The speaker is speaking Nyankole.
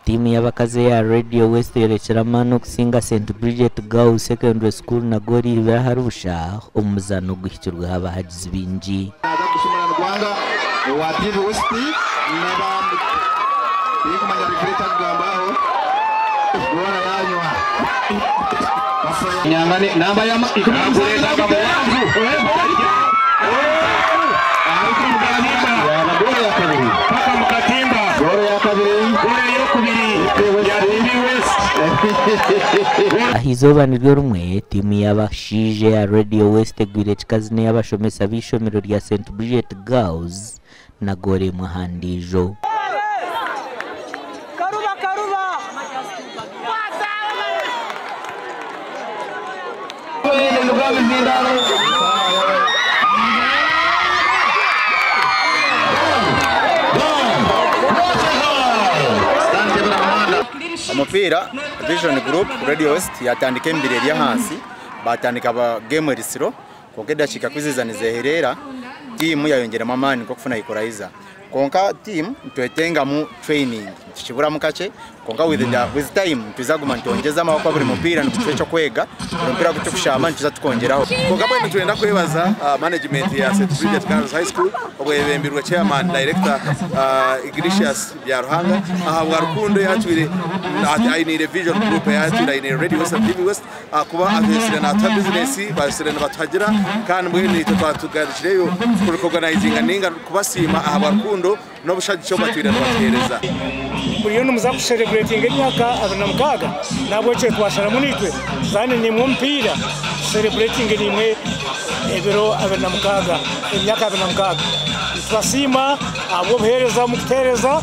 Tiimu y'abakazi eya Radio West eyorekire amaani okusinga St Bridget Girls Secondary School na goolo ibiri ahari busha omu muzaano oguhikirweho abahagizi baingi. Naaza kushumura Rwanga owa TV West n'abandi. Tinkumanya referee eki arikugamba aho. Goora yanywa. Nyangane namba ya 17 Yaaba goolo ya kabiri. Paka mu katimba. Goolo ya kabiri. Goolo eyokubiri ya TV West. Aha izooba niryo rimwe, tiimu y'abashaija eya Radio West egwire kikazi n'ey'abashomesa b'eishomero rya St Bridget Girls na goolo emwe aha ndiijo. Karuba, Karuba! Omupiira Vision Group Radio West yatandika emibiri eri ahansi, batandika ba game eri slow, kwonka edakiika kuziza nizeherera, tiimu yayongyeramu amaani nk'okufuna equalizer. Kwonka tiimu nitwetengamu training, tukiburamu kakye, kwonka with time nituza kuguma nitwongyezamu ahabw'okuba buri mupiira nigutuha ekyokwega, buri mupiira ogu turikushamba nituza tukwongyeraho. Kwonka mbwenu nitwenda kwebaza management ya St Bridget Girls High School obwebembirwe chairman director Ignatius Byaruhanga ahabwa rukundo eyatwire ainiire Vision Group, eyatwire ainiire Radio West and TV West, ahakuba atwetsire natuha bizinesi, basire nibatuhagira, kandi mbwenu itwe twatugarukireyo kurecognizinga ninga kubasiima ahabwa rukundo n'obushagiki obu batwire nibatuheereza. Muriyo nimuza kucelebratinga emyaka 26, nahabwekyo twasharamu naitwe tuzaane naimwe omupiira, tucelebratinge naimwe ebiro 26, emyaka 26. Nitubasiima ahabw'obuheereza mukutuheereza.